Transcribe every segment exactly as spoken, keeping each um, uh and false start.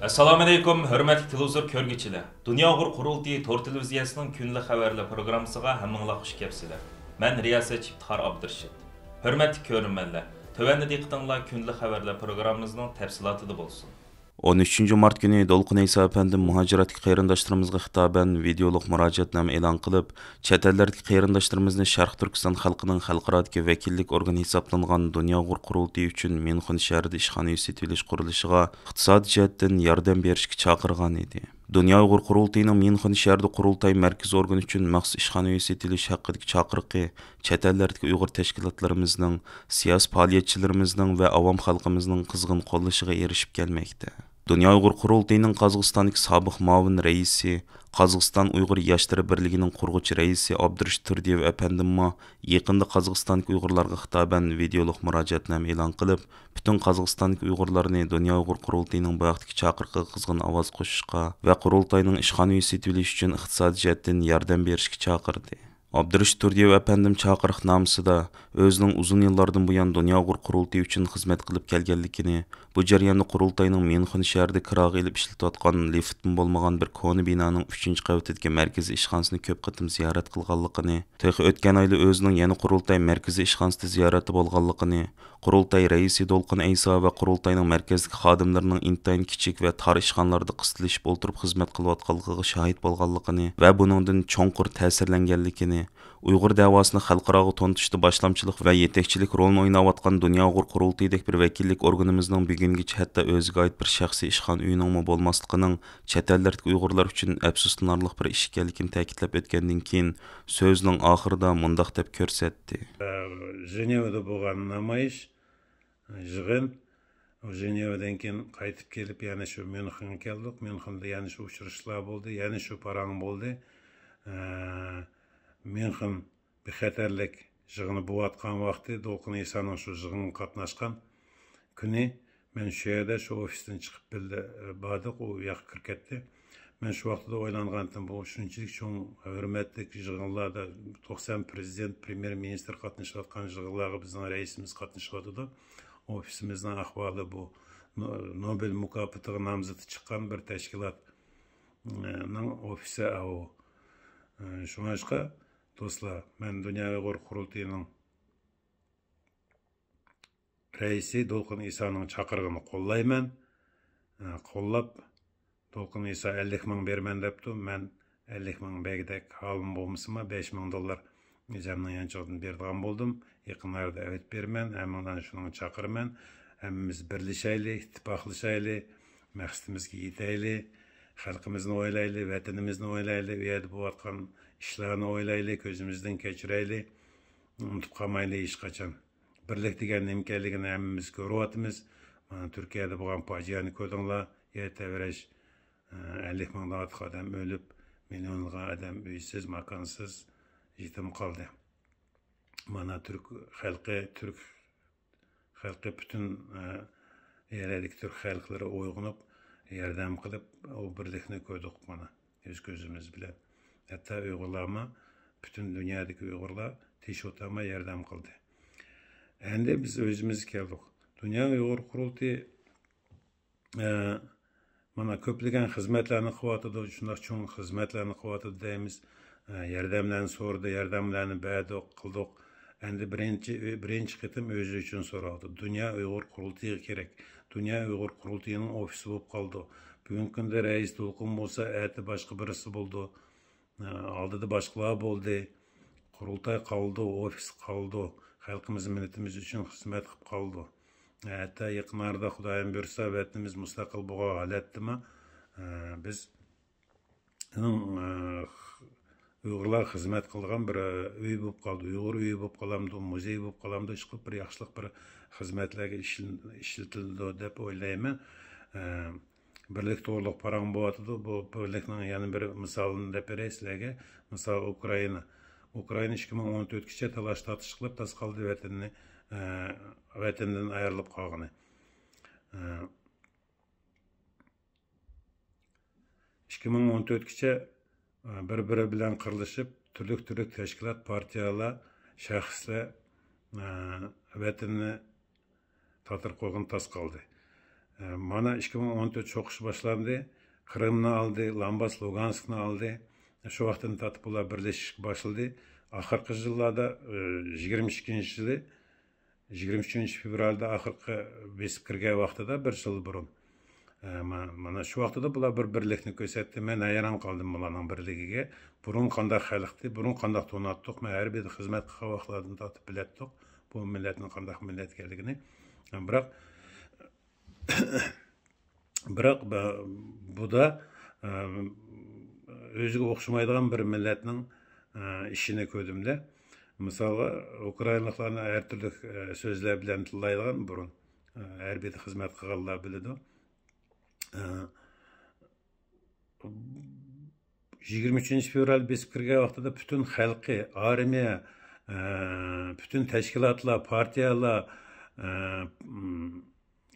ئەسسالامۇئەلەيكۇم، ھۆرمەتلىك تېلېۋىزور كۆرگۈچىلەر! دۇنيا ئۇيغۇر قۇرۇلتىيى تور تېلېۋىزىيەسىنىڭ كۈندىلىك خەۋەرلەر پروگراممىسىغا ھەممىڭلار خۇش كەپسىلەر. مەن رىياسەتچى ئىپتىخار ئابدۇرېشىت. ھۆرمەتلىك كۆرۈرمەنلەر، تۆۋەندە دىققىتىڭلار كۈندىلىك خەۋەرلەر پروگراممىمىزنىڭ تەپسىلاتىدا بولسۇن. ئون ئۈچىنچى مارت كۈنى دولقۇن ئەيسا ئەپەندىم مۇھاجىرەتتىكى قېرىنداشلىرىمىزغا خىتابەن ۋىدېئولۇق مۇراجىئەتنامە ئېلان قىلىپ، چەت ئەللەردىكى قېرىنداشلىرىمىزنى شەرقىي تۈركىستان خەلقىنىڭ خەلقئارادىكى ۋەكىللىك ئورگىنى ھېسابلانغان دۇنيا ئۇيغۇر قۇرۇلتىيى ئۈچۈن ميۇنخېن شەھىرىدە ئىشخانا ئۆيى سېتىۋېلىش قۇرۇلۇشىغا ئىقتىسادىي جەھەتتىن ياردەم بېرىشكە چاقىرغان ئىدى. دۇنيا ئۇيغۇر قۇرۇلتىيىنىڭ ميۇنخېن شەھىرىدە قۇرۇلتاي مەركىزىي ئورگىنى ئۈچۈن مەخسۇس ئىشخانا ئۆيى سېتىۋېلىش ھەققىدىكى چاقىرىقى چەت ئەللەردىكى ئۇيغۇر تەشكىلاتلىرىمىزنىڭ، سىياسىي پائالىيەتچىلىرىمىزنىڭ ۋە ئاۋام خەلقىمىزنىڭ قىزغىن قوللىشىغا ئېرىشىپ كەلمەكتە. دۇنيا ئۇيغۇر قۇرۇلتىيىنىڭ قازاقىستاندىكى سابىق مۇئاۋىن رەئىسى، قازاقىستان ئۇيغۇر ياشلىرى بىرلىكىنىڭ قۇرغۇچى رەئىسى ئابدۇرېشىت تۇردىيېۋ ئەپەندىممۇ يېقىندا قازاقىستاندىكى ئۇيغۇرلارغا خىتابەن ۋىدېئولۇق مۇراجىئەتنامە ئېلان قىلىپ، پۈتۈن قازاقىستاندىكى ئۇيغۇرلارنى دۇنيا ئۇيغۇر قۇرۇلتىيىنىڭ بۇ ھەقتىكى چاقىرىقىغا قىزغىن ئاۋاز قوشۇشقا ۋە قۇرۇلتاينىڭ ئىشخانا ئۆيى سېتىۋېلىش ئۈچۈن ئىقتىسادىي جەھەتتىن ياردەم بېرىشكە چاقىردى. ئابدۇرېشىت تۇردىيېۋ ئەپەندىم چاقىرىقنامىسىدا ئۆزىنىڭ ئۇزۇن يىللاردىن بۇيان دۇنيا ئۇيغۇر قۇرۇلتىيى ئۈچۈن خىزمەت قىلىپ كەلگەنلىكىنى، بۇ جەرياندا قۇرۇلتاينىڭ ميۇنخېن شەھىرىدە كىراغا ئېلىپ ئىشلىتىۋاتقان لىفتمۇ بولمىغان بىر كونا بىنانىڭ ئۈچىنچى قەۋىتىدىكى مەركىزىي ئىشخانىسىنى كۆپ قېتىم زىيارەت قىلغانلىقىنى، تېخى ئۆتكەن ئايلا ئۆزىنىڭ يەنە قۇرۇلتاي مەركىزىي ئىشخانىسىدا زىيارەتتە بولغانلىقىنى، قۇرۇلتاي رەئىسى دولقۇن ئەيسا ۋە قۇرۇلتاينىڭ مەركەزدىكى خادىملىرىنىڭ ئىنتايىن كىچىك ۋە تار ئىشخانىلاردا قىستىلىشىپ ئولتۇرۇپ خىزمەت قىلىۋاتقانلىقىغا شاھىت بولغانلىقىنى ۋە بۇنىڭدىن چوڭقۇر تەسىرلەنگەنلىكىنى، ئۇيغۇر دەۋاسىنى خەلقئاراغا تونۇتۇشتا باشلامچىلىق ۋە يېتەكچىلىك رولىنى ئويناۋاتقان دۇنيا ئۇيغۇر قۇرۇلتىيىدەك بىر ۋەكىللىك ئورگىنىمىزنىڭ بۈگۈنگىچە ھەتتا ئۆزىگە ئائىت بىر شەخسىي ئىشخانا ئۆيىنىڭمۇ بولماسلىقىنىڭ چەت ئەللەردىكى ئۇيغۇرلار ئۈچۈن ئەپسۇسلىنارلىق بىر ئىش ئىكەنلىكىنى تەكىتلەپ ئۆتكەندىن كېيىن، سۆزىنىڭ ئاخىرىدا مۇنداق دەپ كۆرسەتتى. ژېنېۋىدا بولغان نامايىش، يىغىن، ژېنېۋىدىن كېيىن قايتىپ كېلىپ، يەنە شۇ ميۇنخېنگە كەلدۇق. ميۇنخېندا يەنە شۇ ئۇچرىشىشلار بولدى، يەنە شۇ پاراڭ بولدى. ميۇنخېن بىخەتەرلىك يىغىنى بولۇۋاتقان ۋاقتى، دولقۇن ئىسانىڭ شۇ يىغىنغا قاتناشقان كۈنى مەن شۇ يەردە شۇ ئوفىستىن چىقىپ بىللە، ئە، باردۇق، ئۇ ياققا كىرىپ كەتتى. مەن شۇ ۋاقىتتا ئويلانغانتىم، بۇ شۇنچىلىك چوڭ ھۆرمەتلىك يىغىنلاردا توقسان پرېزىدېنت، پرېميېر مىنىستىر قاتنىشىۋاتقان يىغىنلارغا بىزنىڭ رەئىسىمىز قاتنىشىۋاتىدۇ. ئوفىسىمىزنىڭ ئەھۋالى بۇ، نو-، نوبېل مۇكاپاتىغا نامزىتى چىققان بىر تەشكىلات، ئە، نىڭ ئوفىسى ئەۋۇ. ئە، شۇڭلاشقا، دوستلار، مەن دۇنيا ئۇيغۇر قۇرۇلتىيىنىڭ رەئىسى دولقۇن ئىسانىڭ چاقىرىقىنى قوللايمەن. ئە، قوللاپ، دولقۇن ئىسا ئەللىك مىڭ بېرىمەن دەپتۇ. مەن ئەللىك مىڭ بەرگۈدەك ھالىم بولمىسىمۇ، بەش مىڭ دوللار ئۆزەمنىڭ يانچۇقىدىن بېرىدىغان بولدۇم. يېقىنلاردا ئەۋەتىپ بېرىمەن. ھەممىڭلارنى شۇنىڭغا چاقىرىمەن. ھەممىمىز بىرلىشەيلى، ئىتتىپاقلىشايلى، مەقسىتىمىزگە يېتەيلى، خەلقىمىزنى ئويلايلى، ۋەتىنىمىزنى ئويلايلى، ئۇ يەردە بولۇۋاتقان ئىشلارنى ئويلايلى، كۆزىمىزدىن كەچۈرەيلى. ئۇنتۇپ قالمايلى ھېچقاچان. بىرلىك دېگەن نېمىكەنلىكىنى ھەممىمىز كۆرۈۋاتىمىز. مانا، تۈركىيەدە بولغان پاجىئەنى كۆردۈڭلار. يەر تەۋرەش، ئە، ئەللىك مىڭدىن ئارتۇق ئادەم ئۆلۈپ، مىليونلىغان ئادەم ئۆيسىز، ماكانسىز، يېتىم قالدى. مانا، تۈرك خەلقى، تۈرك خەلقى پۈتۈن، ئە، يەرلەردىكى تۈرك خەلقلىرى ئويغىنىپ، ياردەم قىلىپ، ئۇ بىرلىكنى كۆردۇق مانا، ئۆز كۆزىمىز بىلەن. ھەتتا ئۇيغۇرلارمۇ، پۈتۈن دۇنيادىكى ئۇيغۇرلار تىنچ ئولتۇرماي ياردەم قىلدى. ئەندى بىز ئۆزىمىزگە كەلدۇق. دۇنيا ئۇيغۇر قۇرۇلتىيى، ئە، مانا، كۆپلىگەن خىزمەتلەرنى قىلىۋاتىدۇ، شۇنداق چوڭ خىزمەتلەرنى قىلىۋاتىدۇ دەيمىز. ئە، ياردەملەرنى سورىدى، ياردەملەرنى بەردۇق، قىلدۇق. ئەندى بىرىنچى، بىرىنچى قېتىم ئۆزى ئۈچۈن سوراۋاتىدۇ. دۇنيا ئۇيغۇر قۇرۇلتىيىغا كېرەك. دۇنيا ئۇيغۇر قۇرۇلتىيىنىڭ ئوفىسى بولۇپ قالىدۇ. بۈگۈنكى كۈندە رەئىس دولقۇن بولسا، ئەتە باشقا بىرسى بولىدۇ. ئە، ئالدىدا باشقىلار بولدى. قۇرۇلتاي قالىدۇ، ئوفىس قالىدۇ. خەلقىمىز، مىللىتىمىز ئۈچۈن خىزمەت قىلىپ قالىدۇ. ھەتتا يېقىن ئارىدا خۇدايىم بۇيرۇسا، ۋەتىنىمىز مۇستەقىل بولغان ھالەتتىمۇ، ئە، بىز، ئە، ئۇيغۇرلار خىزمەت قىلىدىغان بىر، ئە، ئۆي بولۇپ قالدى. ئۇيغۇر ئۆيى بولۇپ قالامدۇ، مۇزېي بولۇپ قالامدۇ، ئىشقىلىپ بىر ياخشىلىق، بىر خىزمەتلەرگە ئىشل-، ئىشلىتىلىدۇ دەپ ئويلايمەن. ئە، بىرلىك توغرۇلۇق پاراڭ بولۇۋاتىدۇ. بۇ بىرلىكنىڭ يەنە بىر مىسالىنى دەپ بېرەي سىلەرگە. مىسال، ئۇكرائىنا. ئۇكرائىنا ئىككى مىڭ ئون تۆتكىچە تالاش-تارتىش قىلىپ تاس قالدى ۋەتىنىنى، ئە، ۋەتىنىدىن ئايرىلىپ قالغىنى. ئە، ئىككى مىڭ ئون تۆتكىچە، ئە، بىر-بىرى بىلەن قىرىلىشىپ، تۈرلۈك-تۈرلۈك تەشكىلات، پارتىيەلەر، شەخسلەر، ئە، ۋەتىنىنى تاتىرىپ قويغىنى تاس قالدى. مانا ئىككى مىڭ ئون تۆت چوقۇش باشلاندى. قىرىمنى ئالدى، لامباس، لۇگانسكنى ئالدى. شۇ ۋاقىتتىن تارتىپ بۇلار بىرلىشىشكە باشلىدى. ئاخىرقى يىللاردا، يىگىرمە ئىككىنچى يىلى، يىگىرمە ئۈچىنچى فېۋرالدا ئاخىرقى بېسىپ كىرگەن ۋاقتىدا، بىر يىل بۇرۇن، ئە، ما-، مانا شۇ ۋاقتىدا بۇلار بىر بىرلىكنى كۆرسەتتى. مەن ھەيران قالدىم بۇلارنىڭ بىرلىكىگە. بۇرۇن قانداق خەلقتى، بۇرۇن قانداق توناتتۇق. مەن ھەربىيدە خىزمەت قىلغان ۋاقىتلاردىن تارتىپ بىلەتتۇق بۇ مىللەتنىڭ قانداق مىللەت ئىكەنلىكىنى. بىراق، بىراق بۇ-، بۇدا، ئە، ئۆزىگە ئوخشىمايدىغان بىر مىللەتنىڭ، ئە، ئىشىنى كۆردۈم-دە. مىسالغا، ئۇكرائىنلىقلارنى ھەر تۈرلۈك، ئە، سۆزلەر بىلەن تىللايدىغان بۇرۇن، ئە، ھەربىيدە خىزمەت قىلغانلار بىلىدۇ. ئە، يىگىرمە ئۈچىنچى فېۋرال بېسىپ كىرگەن ۋاقتىدا پۈتۈن خەلقى، ئارمىيە، ئە، پۈتۈن تەشكىلاتلار، پارتىيەلەر، ئە، م،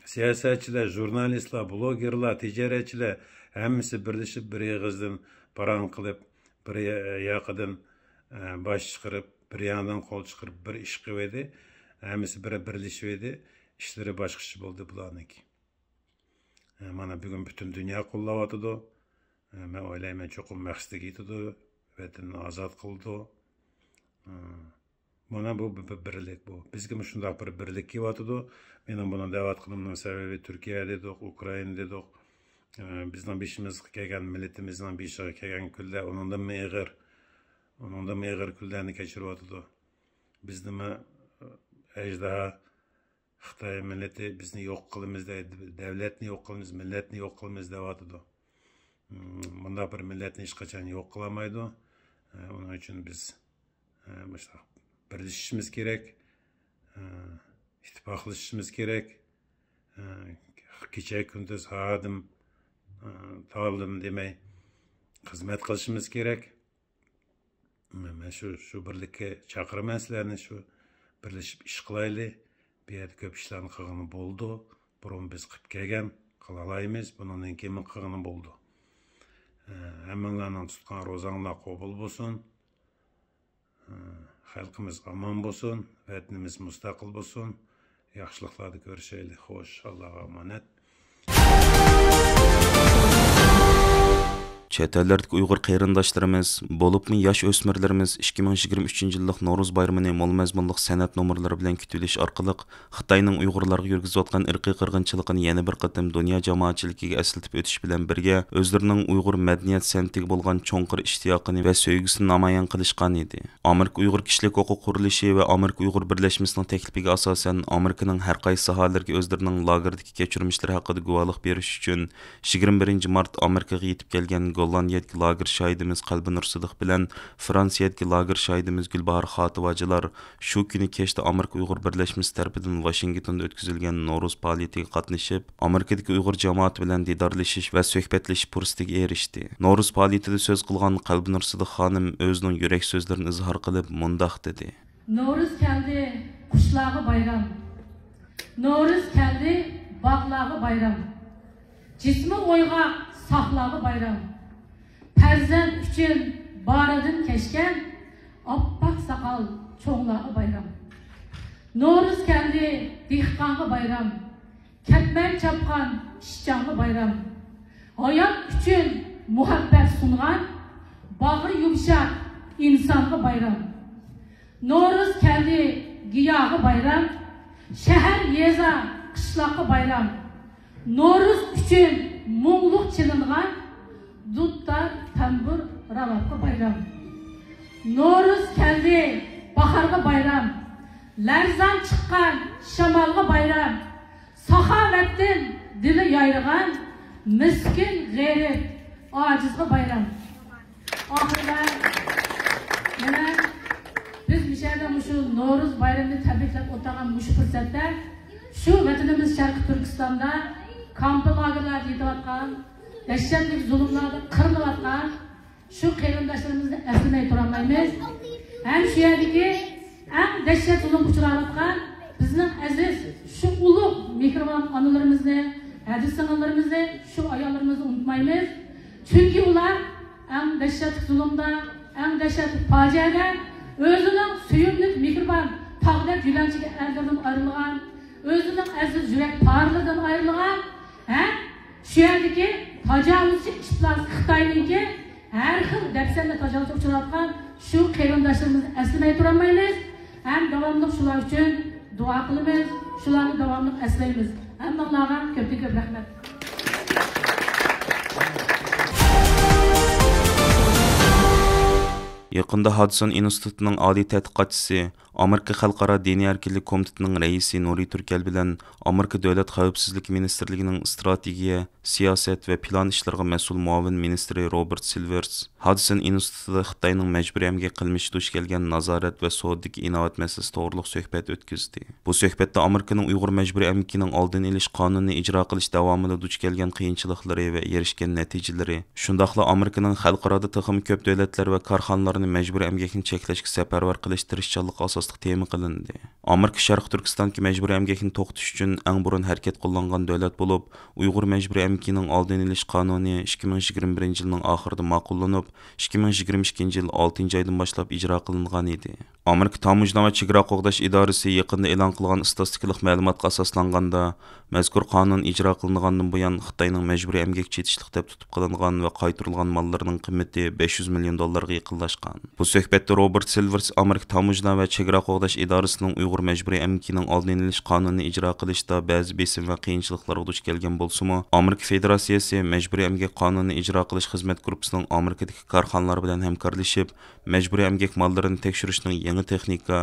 سىياسەتچىلەر، ژۇرنالىستلار، بلوگېرلار، تىجارەتچىلەر ھەممىسى بىرلىشىپ، بىر ئېغىزدىن پاراڭ قىلىپ، بىر يا-، ياقىدىن، ئە، باش چىقىرىپ، بىر ياڭدىن قول چىقىرىپ، بىر ئىش قىلىۋىدى. ھەممىسى بىر، بىرلىشىۋىدى. ئىشلىرى باشقىچە بولدى بۇلارنىڭكى. ئە، مانا بۈگۈن پۈتۈن دۇنيا قوللاۋاتىدۇ. ئە، مەن ئويلايمەن، چوقۇم مەقسىتىگە يېتىدۇ، ۋەتىنىنى ئازاد قىلىدۇ. ئە، مانا بۇ بىر، بىر بىرلىك بۇ. بىزگىمۇ شۇنداق بىر بىرلىك كېلىۋاتىدۇ. مېنىڭ بۇنى دەۋاتقىنىمنىڭ سەۋەبى تۈركىيە دېدۇق، ئۇكرائىنا دېدۇق. ئە، بىزنىڭ بېشىمىزغا كەلگەن، مىللىتىمىزنىڭ بېشىغا كەلگەن كۈنلەر ئۇنىڭدىنمۇ ئېغىر، ئۇنىڭدىنمۇ ئېغىر كۈنلەرنى كەچۈرۈۋاتىدۇ. بىزنىمۇ، ئە، ئەجدىھا خىتاي مىللىتى بىزنى يوق قىلىمىز دەيدۇ، دەۋلەتنى يوق قىلىمىز، مىللەتنى يوق قىلىمىز دەۋاتىدۇ. مم، مۇنداق بىر مىللەتنى ھېچقاچان يوق قىلالمايدۇ. ئە، ئۇنىڭ ئۈچۈن بىز، ئە، مۇشۇنداق بىرلىشىشىمىز كېرەك، ئە، ئىتتىپاقلىشىشىمىز كېرەك. ئە، كېچە كۈندۈز ھاردىم، ئە، تالدىم دېمەي خىزمەت قىلىشىمىز كېرەك. مەن شۇ، شۇ بىرلىككە چاقىرىمەن سىلەرنى، شۇ بىرلىشىپ ئىش قىلايلى. بۇ يەردە كۆپ ئىشلارنى قىلغىنى بولدى. بۇرۇن بىز قىلىپ كەلگەن، قىلالايمىز. بۇنىڭدىن كېيىنمۇ قىلغىنى بولدى. ئە، ھەممىڭلارنىڭ تۇتقان روزاڭلار قوبۇل بولسۇن. ئە، خەلقىمىز ئامان بولسۇن، ۋەتىنىمىز مۇستەقىل بولسۇن. ياخشىلىقلاردا كۆرۈشەيلى. خوش، ئاللاغا ئامانەت. چەت ئەللەردىكى ئۇيغۇر قېرىنداشلىرىمىز، بولۇپمۇ ياش ئۆسمۈرلىرىمىز ئىككى مىڭ يىگىرمە ئۈچىنچى يىللىق نورۇز بايرىمىنى مول مەزمۇنلۇق سەنئەت نومۇرلىرى بىلەن كۈتۈۋېلىش ئارقىلىق، خىتاينىڭ ئۇيغۇرلارغا يۈرگۈزۈۋاتقان ئىرقىي قىرغىنچىلىقىنى يەنە بىر قېتىم دۇنيا جامائەتچىلىكىگە ئەسلىتىپ ئۆتۈش بىلەن بىرگە، ئۆزلىرىنىڭ ئۇيغۇر مەدەنىيەت سەنئىتىگە بولغان چوڭقۇر ئىشتىياقىنى ۋە سۆيگۈسىنى نامايان قىلىشقان ئىدى. ئامېرىكا ئۇيغۇر كىشىلىك ھوقۇق قۇرۇلۇشى ۋە ئامېرىكا ئۇيغۇر بىرلەشمىسىنىڭ تەكلىپىگە ئاساسەن، ئامېرىكىنىڭ ھەر قايسى ساھەلىرىگە ئۆزلىرىنىڭ لاگېردىكى كەچۈرمىشلىرى ھەققىدە گۇۋاھلىق بېرىش ئۈچۈن، يىگىرمە بىرىنچى مارت ئامېرىكىغا يېتىپ كەلگەن گوللاندىيەدىكى لاگېر شاھىدىمىز قەلبىنۇر سىدىق بىلەن فرانسىيەدىكى لاگېر شاھىدىمىز گۈلباھار خاتىۋاجىلار شۇ كۈنى كەچتە ئامېرىكا ئۇيغۇر بىرلەشمىسى تەرىپىدىن ۋاشىنگتوندا ئۆتكۈزۈلگەن نورۇز پائالىيىتىگە قاتنىشىپ، ئامېرىكىدىكى ئۇيغۇر جامائىتى بىلەن دىدارلىشىش ۋە سۆھبەتلىشىش پۇرسىتىگە ئېرىشتى. نورۇز پائالىيىتىدە سۆز قىلغان قەلبىنۇر سىدىق خانىم ئۆزىنىڭ يۈرەك سۆزلىرىنى ئىزھار قىلىپ مۇنداق دېدى. نورۇز كەلدى قۇشلارغا بايرام. نورۇز كەلدى باغلارغا بايرام. جىسمى ئويغاق ساقلارغا بايرام. پەرزەنت ئۈچۈن بارىدىن كەچكەن ئاپئاق ساقال چوڭلارغا بايرام. نورۇز كەلدى دېھقانغا بايرام. كەتمەن چاپقان ئىشچانغا بايرام. ھايات ئۈچۈن مۇھەببەت سۇنغان باغرى يۇمشاق ئىنسانغا بايرام. نورۇز كەلدى گىياھقا بايرام. شەھەر، يېزا، قىشلاققا بايرام. نورۇز ئۈچۈن مۇڭلۇق چېلىنغان دۇتار، تەمبۇر، راۋابقا بايرام. نورۇز كەلدى باھارغا بايرام. لەرزان چىققان شامالغا بايرام. ساخاۋەتتىن دىلى يايرىغان مىسكىن، غېرىب، ئاجىزغا بايرام. ئاخىرىدا يەنە بىز مۇشۇ يەردە مۇشۇ نورۇز بايرىمىنى تەبرىكلەپ ئولتۇرغان مۇشۇ پۇرسەتتە شۇ ۋەتىنىمىز شەرقىي تۈركىستاندا كامپا لاگېرلاردا يېتىۋاتقان، دەھشەتلىك زۇلۇملاردا قىرىلىۋاتقان شۇ قېرىنداشلىرىمىزنى ئەسلىمەي تۇرالمايمىز. ھەم شۇ يەردىكى ئەڭ دەھشەت زۇلۇمغا ئۇچراۋاتقان بىزنىڭ ئەزىز شۇ ئۇلۇغ مېھرىبان ئانىلىرىمىزنى، ھەدە سىڭىللىرىمىزنى، شۇ ئاياللىرىمىزنى ئۇنتۇمايمىز. چۈنكى ئۇلار ئەڭ دەھشەتلىك زۇلۇمدا، ئەڭ دەھشەتلىك پاجىئەدە ئۆزىنىڭ سۆيۈملۈك، مېھرىبان، تاغدەك يۆلەنچۈك ئەرلىرىدىن ئايرىلغان، ئۆزىنىڭ ئەزىز يۈرەك پارىلىرىدىن ئايرىلغان، ھە؟ شۇ يەردىكى تاجاۋۇزچى ئىپلاس خىتاينىڭكى ھەر خىل دەپسەندە تاجاۋۇزغا ئۇچراۋاتقان شۇ قېرىنداشلىرىمىزنى ئەسلىمەي تۇرالمايمىز ھەم داۋاملىق شۇلار ئۈچۈن دۇئا قىلىمىز، شۇلارنى داۋاملىق ئەسلەيمىز. ھەممىڭلارغا كۆپتىن كۆپ رەھمەت. يېقىندا ھادسون ئىنستىتۇتىنىڭ ئالىي تەتقىقاتچىسى، ئامېرىكا خەلقئارا دىنىي ئەركىنلىك كومىتېتىنىڭ رەئىسى نۇرى تۈركەل بىلەن ئامېرىكا دۆلەت خەۋپسىزلىك مىنىستىرلىكىنىڭ ئىستراتېگىيە، سىياسەت ۋە پىلان ئىشلىرىغا مەسئۇل مۇئاۋىن مىنىستىرى روبېرت سىلۋېرس ھادسون ئىنستىتۇتىدا خىتاينىڭ مەجبۇرىي ئەمگەك قىلمىشى دۇچ كەلگەن نازارەت ۋە سودىدىكى ئىناۋەت مەسىلىسى توغرۇلۇق سۆھبەت ئۆتكۈزدى. بۇ سۆھبەتتە ئامېرىكىنىڭ ئۇيغۇر مەجبۇرىي ئەمگىكىنىڭ ئالدىنى ئېلىش قانۇنىنى ئىجرا قىلىش داۋامىدا دۇچ كەلگەن قىيىنچىلىقلىرى ۋە ئېرىشكەن نەتىجىلىرى، شۇنداقلا ئامېرىكىنىڭ خەلقئارادا تېخىمۇ كۆپ دۆلەتلەر ۋە كارخانىلارنى مەجبۇرىي ئەمگەكنى چەكلەشكە سەپەرۋەر قىلىش تىرىشچانلىقى ئاساسلىق تېما قىلىندى. ئامېرىكا شەرقىي تۈركىستاندىكى مەجبۇرىي ئەمگەكنى توختىتىش ئۈچۈن ئەڭ بۇرۇن ھەرىكەت قوللانغان دۆلەت بولۇپ، ئۇيغۇر مەجبۇرىي ئەمگىكىنىڭ ئالدىنى ئېلىش قانۇنى ئىككى مىڭ يىگىرمە بىرىنچى يىلنىڭ ئاخىرىدا ماقۇللىنىپ، ئىككى مىڭ يىگىرمە ئىككىنچى يىل ئالتىنچى ئايدىن باشلاپ ئىجرا قىلىنغان ئىدى. ئامېرىكا تاموژنا ۋە چېگرا قوغداش ئىدارىسى يېقىندا ئېلان قىلغان ئىستاتىستىكىلىق مەلۇماتقا ئاساسلانغاندا، مەزكۇر قانۇن ئىجرا قىلىنغاندىن بۇيان، خىتاينىڭ مەجبۇرىي ئەمگەكچى ئېتىشلىق دەپ تۇتۇپ قېلىنغان ۋە قايتۇرۇلغان ماللىرىنىڭ قىممىتى بەش يۈز مىليون دوللارغا يېقىنلاشقان. بۇ سۆھبەتتە روبېرت سىلۋېرس ئامېرىكا تاموژنا ۋە چېگرا قوغداش ئىدارىسىنىڭ ئۇيغۇر مەجبۇرىي ئەمگىكىنىڭ ئالدىنى ئېلىش قانۇنىنى ئىجرا قىلىشتا بەزى بېسىم ۋە قىيىنچىلىقلارغا دۇچ كەلگەن بولسىمۇ، ئامېرىكا فېدېراتسىيەسى مەجبۇرىي ئەمگەك قانۇنىنى ئىجرا قىلىش خىزمەت گۇرۇپپىسىنىڭ ئامېرىكىدىكى كارخانىلار بىلەن ھەمكارلىشىپ، مەجبۇرىي ئەمگەك ماللىرىنى تەكشۈرۈشنىڭ يېڭى تېخنىكا،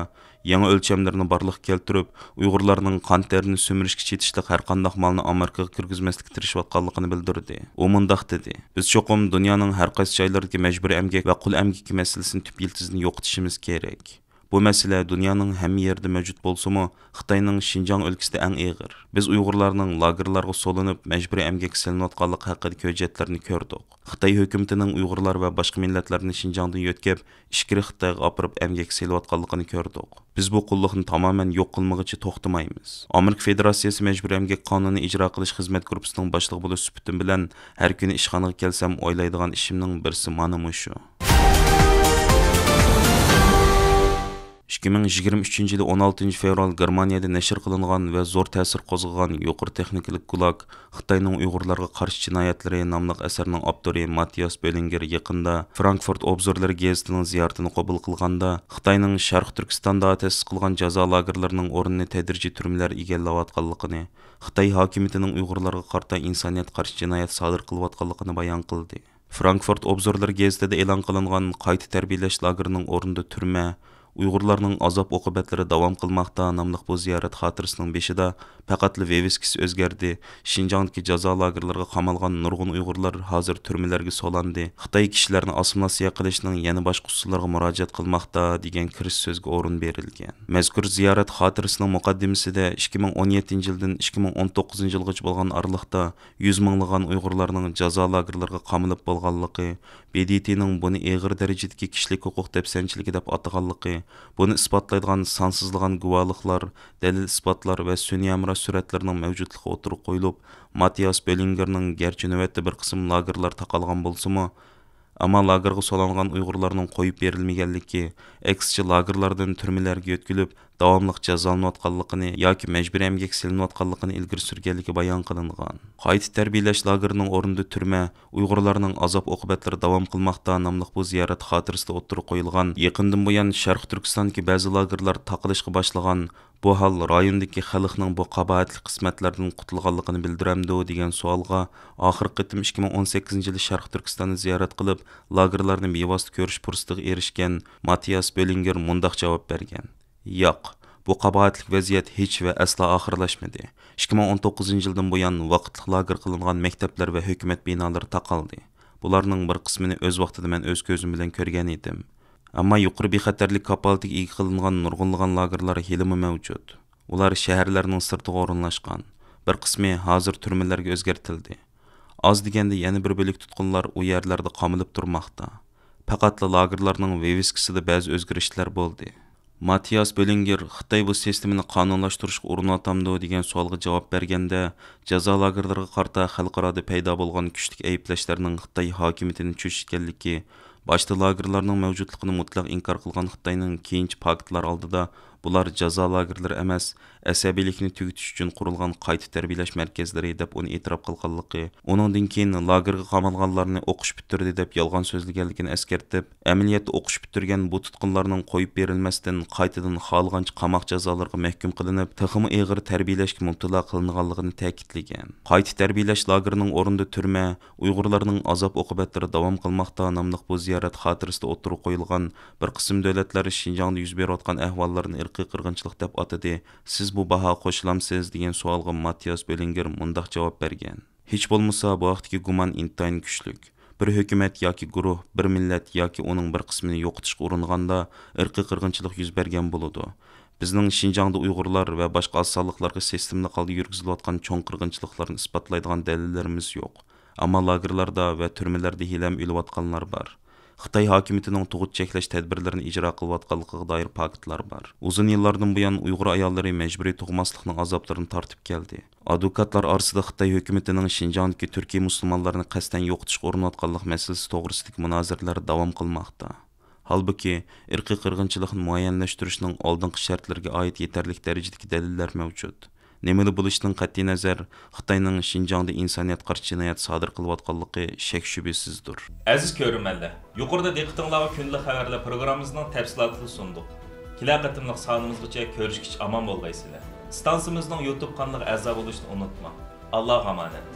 يېڭى ئۆلچەملىرىنى بارلىققا كەلتۈرۈپ، ئۇيغۇرلارنىڭ قان تېرىنى سۈمۈرۈشكە چېتىشلىق ھەرقانداق مالنى ئامېرىكىغا كىرگۈزمەسلىككە تىرىشىۋاتقانلىقىنى بىلدۈردى. ئۇ مۇنداق دېدى: «بىز چوقۇم دۇنيانىڭ ھەر قايسى جايلىرىدىكى مەجبۇرىي ئەمگەك ۋە قۇل ئەمگىكى مەسىلىسىنى تۈپ يىلتىزىدىن يوقىتىشىمىز كېرەك. بۇ مەسىلە دۇنيانىڭ ھەممە يېرىدە مەۋجۇت بولسىمۇ، خىتاينىڭ شىنجاڭ ئۆلكىسىدە ئەڭ ئېغىر. بىز ئۇيغۇرلارنىڭ لاگېرلارغا سولىنىپ، مەجبۇرىي ئەمگەككە سېلىنىۋاتقانلىقى ھەققىدىكى ھۆججەتلەرنى كۆردۇق. خىتاي ھۆكۈمىتىنىڭ ئۇيغۇرلار ۋە باشقا مىللەتلەرنى شىنجاڭدىن يۆتكەپ، ئىچكىرى خىتايغا ئاپىرىپ ئەمگەككە سېلىۋاتقانلىقىنى كۆردۇق. بىز بۇ قۇللۇقنى تامامەن يوق قىلمىغۇچە توختىمايمىز.» ئامېرىكا فېدېراتسىيەسى مەجبۇرىي ئەمگەك قانۇنى ئىجرا قىلىش خىزمەت گۇرۇپپىسىنىڭ باشلىقى بولۇش سۈپىتىم بىلەن، ھەر كۈنى ئىشخانىغا كەلسەم ئويلايدىغان ئىشىمنىڭ بىرسى مانا مۇشۇ. ئىككى مىڭ يىگىرمە ئۈچىنچى يىلى ئون ئالتىنچى فېۋرال گېرمانىيەدە نەشر قىلىنغان ۋە زور تەسىر قوزغىغان يۇقىرى تېخنىكىلىق گۇلاگ، خىتاينىڭ ئۇيغۇرلارغا قارشى جىنايەتلىرى ناملىق ئەسەرنىڭ ئاپتورى ماتىياس بۆلىنگېر يېقىندا فرانكفورت ئوبزورلىرى گېزىتىنىڭ زىيارىتىنى قوبۇل قىلغاندا، خىتاينىڭ شەرقىي تۈركىستاندا تەسىس قىلغان جازا لاگېرلىرىنىڭ ئورنىنى تەدرىجىي تۈرمىلەر ئىگىلەۋاتقانلىقىنى، خىتاي ھاكىمىيىتىنىڭ ئۇيغۇرلارغا قارىتا ئىنسانىيەتكە قارشى جىنايەت سادىر قىلىۋاتقانلىقىنى بايان قىلدى. فرانكفورت ئوبزورلىرى گېزىتىدە ئېلان قىلىنغان قايتا تەربىيەلەش لاگېرىنىڭ ئورنىدا تۈرمە، ئۇيغۇرلارنىڭ ئازاب ئوقۇبەتلىرى داۋام قىلماقتا ناملىق بۇ زىيارەت خاتىرىسىنىڭ بېشىدا پەقەتلا ۋىۋىسكىسى ئۆزگەردى، شىنجاڭدىكى جازا لاگېرلىرىغا قامالغان نۇرغۇن ئۇيغۇرلار ھازىر تۈرمىلەرگە سولاندى، خىتاي كىشىلەرنى ئاسسىمىلياتسىيە قىلىشنىڭ يەنە باشقا ئۇسۇللىرىغا مۇراجىئەت قىلماقتا، دېگەن كىرىش سۆزگە ئورۇن بېرىلگەن. مەزكۇر زىيارەت خاتىرىسىنىڭ مۇقەددىمىسىدە ئىككى مىڭ ئون يەتتىنچى يىلدىن ئىككى مىڭ ئون توققۇزىنچى يىلغىچە بولغان ئارىلىقتا يۈز مىڭلىغان ئۇيغۇرلارنىڭ جازا لاگېرلىرىغا قامىلىپ بولغانلىقى، ب د ت نىڭ بۇنى ئېغىر دەرىجىدىكى كىشىلىك ھوقۇق دەپسەندىچىلىكى دەپ ئاتىغانلىقى، بۇنى ئىسپاتلايدىغان سانسىزلىغان گۇۋاھلىقلار، دەلىل-ئىسپاتلار ۋە سۈنئىي ھەمراھ سۈرەتلىرىنىڭ مەۋجۇتلۇقى ئوتتۇرىغا قويۇلۇپ، ماتىياس بۆلىنگېرنىڭ گەرچە نۆۋەتتە بىر قىسىم لاگېرلار تاقالغان بولسىمۇ، ئەمما لاگېرغا سولانغان ئۇيغۇرلارنىڭ قويۇپ بېرىلمىگەنلىكى، ئەكسىچە لاگېرلاردىن تۈرمىلەرگە يۆتكىلىپ، داۋاملىق جازالىنىۋاتقانلىقىنى ياكى مەجبۇرىي ئەمگەككە سېلىنىۋاتقانلىقىنى ئىلگىرى سۈرگەنلىكى بايان قىلىنغان. قايتا تەربىيەلەش لاگېرىنىڭ ئورنىدا تۈرمە، ئۇيغۇرلارنىڭ ئازاب ئوقۇبەتلىرى داۋام قىلماقتا ناملىق بۇ زىيارەت خاتىرىسىدە ئوتتۇرىغا قويۇلغان، يېقىندىن بۇيان شەرقىي تۈركىستاندىكى بەزى لاگېرلار تاقىلىشقا باشلىغان، بۇ ھال رايوندىكى خەلقنىڭ بۇ قاباھەتلىك قىسمەتلەردىن قۇتۇلغانلىقىنى بىلدۈرەمدۇ؟ دېگەن سوئالغا ئاخىرقى قېتىم ئىككى مىڭ ئون سەككىزىنچى يىلى شەرقىي تۈركىستاننى زىيارەت قىلىپ، لاگېرلارنى بىۋاسىتە كۆرۈش پۇرسىتىغا ئېرىشكەن ماتىياس بۆلىنگېر مۇنداق جاۋاب بەرگەن: «ياق، بۇ قاباھەتلىك ۋەزىيەت ھېچ ۋە ئەسلا ئاخىرلاشمىدى. ئىككى مىڭ ئون توققۇزىنچى يىلدىن بۇيان ۋاقىتلىق لاگېر قىلىنغان مەكتەپلەر ۋە ھۆكۈمەت بىنالىرى تاقالدى. بۇلارنىڭ بىر قىسمىنى ئۆز ۋاقتىدا مەن ئۆز كۆزۈم بىلەن كۆرگەن ئىدىم. ئەمما يۇقىرى بىخەتەرلىك كاپالىتىگە ئىگە قىلىنغان نۇرغۇنلىغان لاگېرلار ھېلىمۇ مەۋجۇت. ئۇلار شەھەرلەرنىڭ سىرتىغا ئورۇنلاشقان. بىر قىسمى ھازىر تۈرمىلەرگە ئۆزگەرتىلدى. ئاز دېگەندە يەنە بىر بۆلەك تۇتقۇنلار ئۇ يەرلەردە قامىلىپ تۇرماقتا. پەقەتلا لاگېرلارنىڭ ۋىۋىسكىسىدا بەزى ئۆزگىرىشلەر بولدى.» ماتىياس بۆلىنگېر خىتاي بۇ سىستېمىنى قانۇنلاشتۇرۇشقا ئۇرۇنۇۋاتامدۇ؟ دېگەن سوئالغا جاۋاب بەرگەندە، جازا لاگېرلىرىغا قارىتا خەلقئارادا پەيدا بولغان كۈچلۈك ئەيىبلەشلەرنىڭ خىتاي ھاكىمىيىتىنى چۆچۈتكەنلىكى، باشتا لاگېرلارنىڭ مەۋجۇتلۇقىنى مۇتلەق ئىنكار قىلغان خىتاينىڭ كېيىنچە پاكىتلار ئالدىدا بۇلار جازا لاگېرلىرى ئەمەس، ئەسەبىيلىكنى تۈگىتىش ئۈچۈن قۇرۇلغان قايتا تەربىيەلەش مەركەزلىرى، دەپ ئۇنى ئېتىراپ قىلغانلىقى، ئۇنىڭدىن كېيىن لاگېرغا قامالغانلارنى ئوقۇش پۈتتۈردى، دەپ يالغان سۆزلىگەنلىكىنى ئەسكەرتىپ، ئەمەلىيەتتە ئوقۇش پۈتتۈرگەن بۇ تۇتقۇنلارنىڭ قويۇپ بېرىلمەستىن، قايتىدىن خالىغانچە قاماق جازالىرىغا مەھكۇم قىلىنىپ، تېخىمۇ ئېغىر تەربىيەلەشكە مۇپتىلا قىلىنغانلىقىنى تەكىتلىگەن. قايتا تەربىيەلەش لاگېرىنىڭ ئورنىدا تۈرمە، ئۇيغۇرلارنىڭ ئازاب-ئوقۇبەتلىرى داۋام قىلماقتا ناملىق بۇ زىيارەت خاتىرىسىدە ئوتتۇرىغا قويۇلغان بىر قىسىم دۆلەتلەر شىنجاڭدا يۈز بېرىۋاتقان ئەھۋاللارنى ئىرقىي قىرغىنچىلىق دەپ ئاتىدى. سىز بۇ باھاغا قوشۇلامسىز؟ دېگەن سوئالغا ماتتىياس بۆلىنگېر مۇنداق جاۋاب بەرگەن: ھېچ بولمىسا، بۇ ھەقتىكى گۇمان ئىنتايىن كۈچلۈك. بىر ھۆكۈمەت ياكى گۇرۇھ، بىر مىللەت ياكى ئۇنىڭ بىر قىسمىنى يوقىتىشقا ئۇرۇنغاندا، ئىرقىي قىرغىنچىلىق يۈز بەرگەن بولىدۇ. بىزنىڭ شىنجاڭدا ئۇيغۇرلار ۋە باشقا ئاز سانلىقلارغا سىستېمىلىق ھالدا يۈرگۈزۈلۈۋاتقان چوڭ قىرغىنچىلىقلارنى ئىسپاتلايدىغان دەلىللىرىمىز يوق. ئەمما لاگېرلاردا ۋە تۈرمىلەردە ھېلىھەم ئۆلۈۋاتقانلار بار. خىتاي ھاكىمىيىتىنىڭ تۇغۇت چەكلەش تەدبىرلىرىنى ئىجرا قىلىۋاتقانلىقىغا دائىر پاكىتلار بار. ئۇزۇن يىللاردىن بۇيان ئۇيغۇر ئاياللىرى مەجبۇرىي تۇغماسلىقنىڭ ئازابلىرىنى تارتىپ كەلدى. ئادۋوكاتلار ئارىسىدا خىتاي ھۆكۈمىتىنىڭ شىنجاڭدىكى تۈركىي مۇسۇلمانلارنى قەستەن يوقىتىشقا ئۇرۇنۇۋاتقانلىق مەسىلىسى توغرىسىدىكى مۇنازىرىلەر داۋام قىلماقتا. ھالبۇكى، ئىرقىي قىرغىنچىلىقنى مۇئەييەنلەشتۈرۈشنىڭ ئالدىنقى شەرتلىرىگە ئائىت يېتەرلىك دەرىجىدىكى دەلىللەر مەۋجۇت. نېمىلا بولۇشىدىن قەتئىينەزەر، خىتاينىڭ شىنجاڭدا ئىنسانىيەتكە قارشى جىنايەت سادىر قىلىۋاتقانلىقى شەك-شۈبھىسىزدۇر. ئەزىز كۆرۈرمەنلەر، يۇقىرىدا دىققىتىڭلارغا كۈندىلىك خەۋەرلەر پروگراممىمىزنىڭ تەپسىلاتىنى سۇندۇق. كېلەر قېتىملىق سانىمىزغىچە كۆرۈشكىچە ئامان بولغايسىلەر. ئىستانسىمىزنىڭ يۇتۇب قانىلىغا ئەزا بولۇشنى ئۇنتۇماڭ. ئاللاغا ئامانەت.